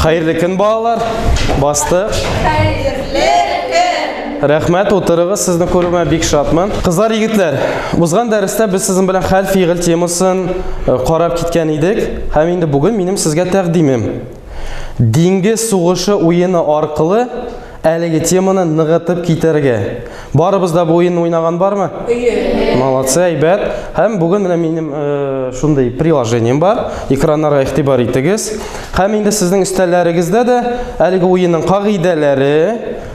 Хәерле көн, балалар. Бастык. Хәерле көн. Рәхмәт, утырыгыз, сезне күрүемә бик шатмын. Кызлар, егетләр, узган дәрестә без сезнең белән хәл фигыль темасын э, карап киткән идек. Һәм инде бүген минем сезгә тәкъдимем. Диңгез сугышы уены аркылы әлеге теманы ныгытып китәргә. Барыбыз да бу уенны уйнаган бармы? Әйе. Молодцы, әйбәт. Һәм бүген менә минем э, шундый приложением бар. Экраннарга игътибар итегез. Һәм инде сезнең өстәлләрегездә дә әлеге уенның кагыйдәләре,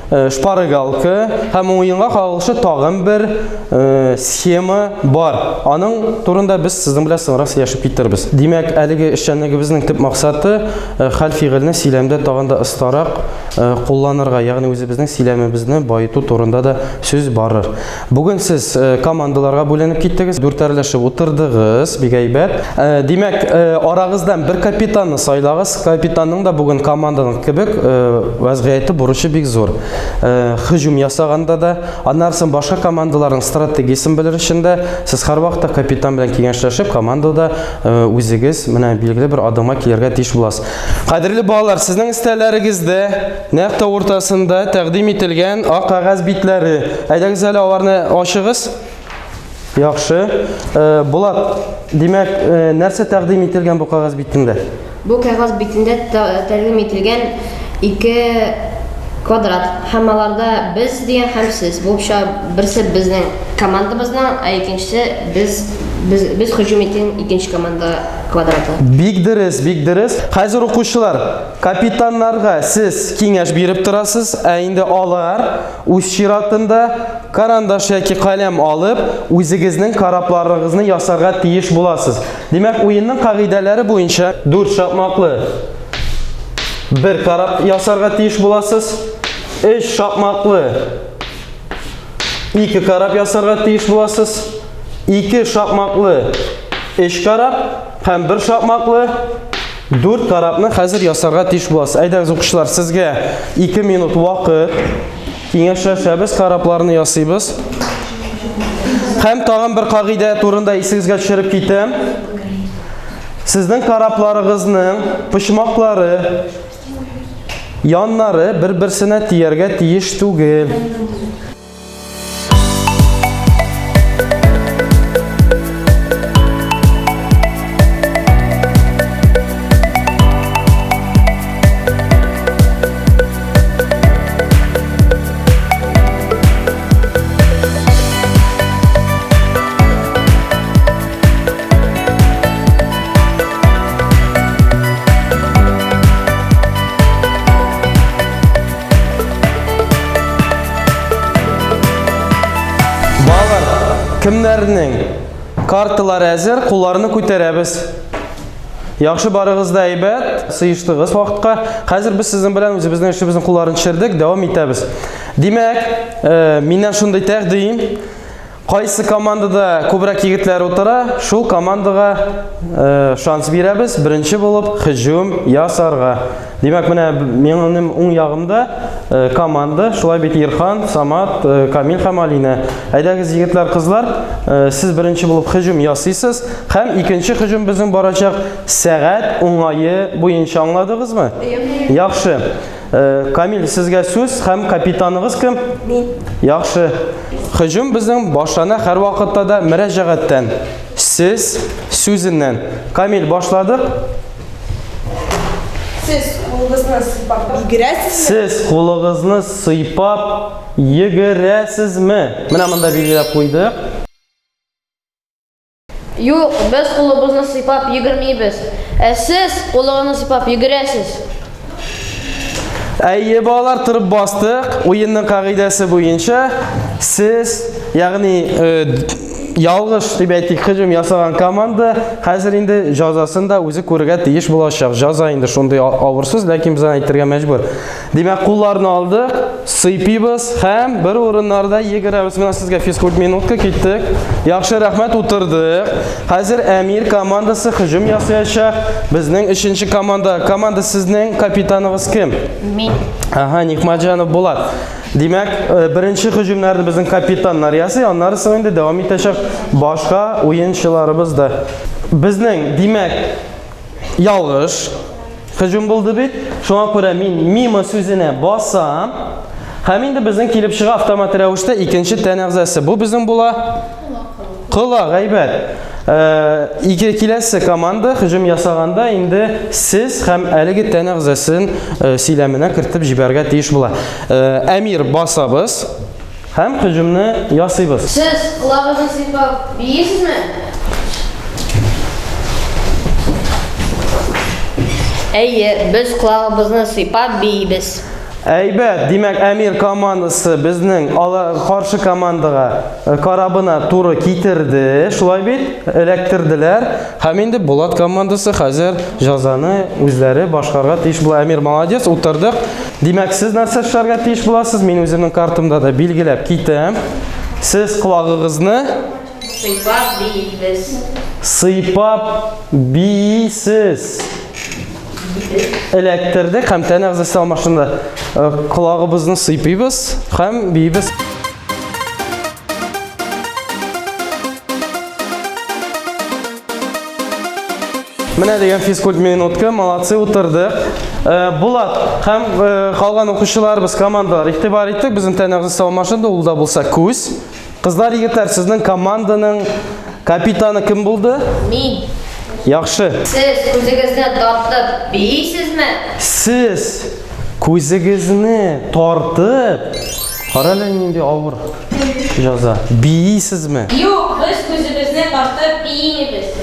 э, шпаргалка һәм уенга кагылышы тагын бер э, схема бар. Аның турында без сезнең белән соңрак сөйләшеп китербез. Димәк, әлеге эшчәнлегебезнең төп максаты э, хәл фигыльне сөйләмдә тагын да остарак э, кулланырга, ягъни үзебезнең сөйләмебезне баету турында да сүз барыр. Бүген сез э, командаларга бүленеп киттегез, дүртәрләшеп утырдыгыз, бик әйбәт. Э, димәк, арагыздан бер капитанны сайлагыз. Капитанның да бүген команданың кебек вәзгыяте, бурычы бик зур. Һөҗүм ясаганда да, аннары соң башка командаларның стратегиясен белер өчен дә сез һәрвакытта капитан белән киңәшләшеп, командада үзегез менә билгеле бер адымга килергә тиеш буласыз. Кадерле балалар, сезнең өстәлләрегездә нәкъ тә уртасында тәкъдим ителгән ак кәгазь битләре. Әйдәгез әле аларны ачыгыз. Яхшы. Э, Булат, димәк, э, нәрсә тәкъдим ителгән бу кәгазь битендә? Бу кәгазь битендә тәкъдим ителгән ике квадрат һәм аларда без дигән һәм сез булып чыга. Берсе безнең командабызның, ә икенчесе без без без һөҗүм иткән икенче команда квадраты. Бик дөрес, бик дөрес. Хәзер укучылар, капитаннарга сез киңәш биреп торасыз, ә инде алар үз чиратында карандаш яки каләм алып, үзегезнең корабларыгызны ясарга тиеш буласыз. Димәк, уенның кагыйдәләре буенча дүрт шакмаклы бер кораб ясарга тиеш буласыз. Өч шакмаклы Ике кораб ясарга тиеш буласыз. Ике шакмаклы өч кораб һәм бер шакмаклы дүрт корабны хәзер ясарга тиеш буласыз. Әйдәгез, укучылар, сезгә 2 минут вакыт. Киңәшләшәбез, корабларны ясыйбыз. Һәм тагын бер кагыйдә турында исегезгә төшереп китәм. Сезнең корабларыгызның почмаклары Яннары бер-берсенә тияргә тиеш түгел. Балалар, кемнәрнең карталары әзер, кулларны күтәрәбез. Яхшы барыгыз да әйбәт, сыештыгыз вакытка. Хәзер без сезнең белән үзебезнең эшебезнең кулларын төшердек, дәвам итәбез. Димәк, э, миннән шундый тәкъдим, Кайсы командада күбрәк егетләр утыра, шул командага э, шанс бирәбез, беренче булып һөҗүм ясарга. Димәк, менә минем уң ягымда э, команда, шулай бит Ирхан, Самат, э, Камил һәм Алина. Әйдәгез, егетләр, кызлар, э, сез беренче булып һөҗүм ясыйсыз һәм икенче һөҗүм безнең барачак сәгать уңае буенча аңладыгызмы? Яхшы. Э, Камил, сезгә сүз һәм капитаныгыз кем? Мин. Яхшы. Һөҗүм безнең башлана һәрвакытта да мөрәҗәгатьтән. Сез сүзеннән. Камил, башладык. Сез кулыгызны сыйпап йөгерәсезме? Сез кулыгызны сыйпап йөгерәсезме? Менә монда билгеләп куйдык. Юк, без кулыбызны сыйпап йөгермибез. Ә сез кулыгызны сыйпап йөгерәсез. Әйе, балалар, торып бастык. Уенның кагыйдәсе буенча сез, ягъни э, ялгыш дип әйтик, һөҗүм ясаган команда хәзер инде җазасын да үзе күрергә тиеш булачак. Җаза инде шундый авыр сүз, ләкин без аны әйтергә мәҗбүр. Димәк, кулларны алдык, сыйпыйбыз һәм бер урыннарда йөгерәбез. Менә сезгә физкульт минутка киттек. Яхшы, рәхмәт, утырдык. Хәзер Әмир командасы һөҗүм ясаячак. Безнең өченче команда. Команда сезнең капитаныгыз кем? Мин. Ага, Никмаҗанов Булат. Димәк, э, беренче һөҗүмнәрне безнең капитаннар ясый, аннары соң инде дәвам итәчәк башка уенчыларыбыз да. Безнең, димәк, ялгыш. Һөҗүм булды бит. Шуңа күрә мин мимо сүзенә басам. Һәм инде безнең килеп чыга автомат рәвештә икенче тән әгъзасы. Бу безнең була колак, әйбәт. Э, ике киләсе команда һөҗүм ясаганда инде сез һәм әлеге тән әгъзасын э, сөйләменә кертеп җибәрергә тиеш була. Э, Әмир басабыз һәм һөҗүмне ясыйбыз. Сез колагыгызны сыйпап биисезме? Әйе, без колагыбызны сыйпап биибез. Әйбәт, димәк, Әмир командасы безнең ала, каршы командага э, корабына туры китерде, шулай бит? Эләктерделәр. Һәм инде Булат командасы хәзер җазаны үзләре башкарырга тиеш була. Әмир молодец, утырдык. Димәк, сез нәрсә эшләргә тиеш буласыз? Мин үземнең картамда да билгеләп китәм. Сез колагыгызны Сыйпап биибез. Сыйпап биисез. Эләктердек һәм тән әгъзасы алмашында э, колагыбызны сыйпыйбыз һәм биибез. Менә дигән физкульт минутка, молодцы, утырдык. Э, Булат һәм э, калган укучыларыбыз, командалар игътибар иттек, безнең тән әгъзасы алмашынды, ул да булса күз. Кызлар, егетләр, сезнең команданың капитаны кем булды? Мин. Яхшы. Сез күзегезне тартып биисезме? Сез күзегезне тартып, кара әле нинди авыр җаза. Биисезме? Юк, без күзебезне тартып биимибез.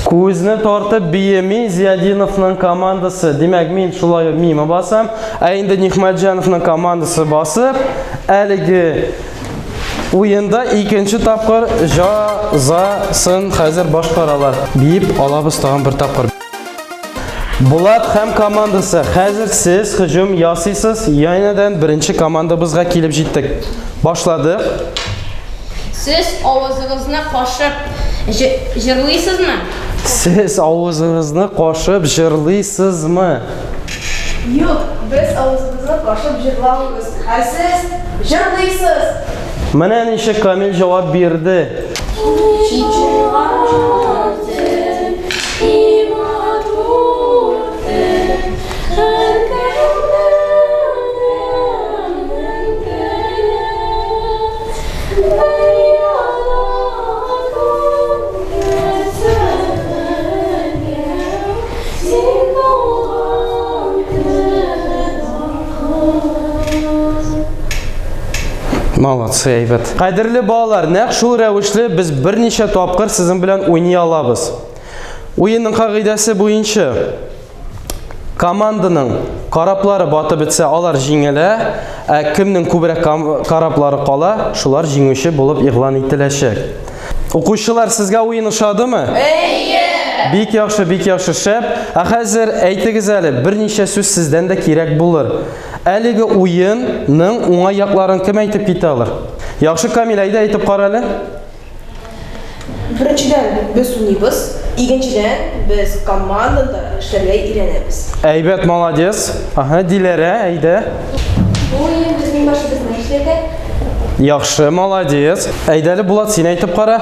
Күзне тартып биеми Зиядиновның командасы. Димәк, мин шулай ук мимо басам. Ә инде Нихмәтҗановның командасы басып, әлеге уенда икенче тапкыр җазасын хәзер башкаралар. Биеп алабыз тагын бер тапкыр. Булат һәм командасы, хәзер сез һөҗүм ясыйсыз. Янәдән беренче командабызга килеп җиттек. Башладык. Сез авызыгызны кашып җырлыйсызмы? Сез авызыгызны кашып җырлыйсызмы? Юк, без авызыбызны кашып җырламыйбыз. Ә сез җырлыйсыз. Менә ничек Камил җавап бирде. Молодцы, әйбәт. Кадерле балалар, нәкъ шул рәвешле без берничә тапкыр сезнең белән уйный алабыз. Уенның кагыйдәсе буенча команданың кораблары батып бетсә, алар җиңелә, ә кемнең күбрәк кораблары кала, шулар җиңүче булып игълан ителәчәк. Укучылар, сезгә уен ошадымы? Әйе! Бик яхшы, бик яхшы, шәп. Ә хәзер әйтегез әле, берничә сүз сездән дә кирәк булыр. Әлеге уенның уңай якларын кем әйтеп китә алыр? Яхшы, Камил, әйдә әйтеп кара әле. Беренчедән, без уйныйбыз. Икенчедән, без командада эшләргә өйрәнәбез. Әйбәт, молодец. Ага, Диләрә, әйдә. Бу уен безнең башыбызны эшләтә. Яхшы, молодец. Әйдә әле, Булат, син әйтеп кара.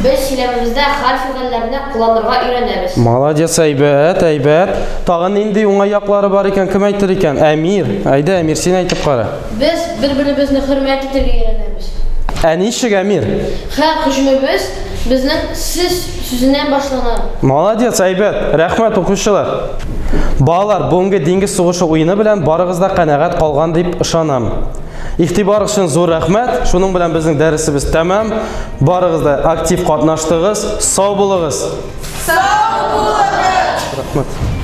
Без сөйләмебездә хәл фигыльләрне кулланырга өйрәнәбез. Молодец, әйбәт, әйбәт. Тагын нинди уңай яклары бар икән, кем әйтер икән? Әмир. Әйдә, Әмир, син әйтеп кара. Без бер-беребезне хөрмәт итәргә өйрәнәбез. Ә ничек, Әмир? Һәр һөҗүмебез безнең сез сүзеннән башлана. Молодец, әйбәт. Рәхмәт, укучылар. Балалар, бүгенге диңгез сугышы уены белән барыгыз да канәгать калган дип ышанам. Игътибар өчен зур рәхмәт. Шуның белән безнең дәресебез тәмам. Барыгыз да актив катнаштыгыз. Сау булыгыз. Сау булыгыз! Рәхмәт.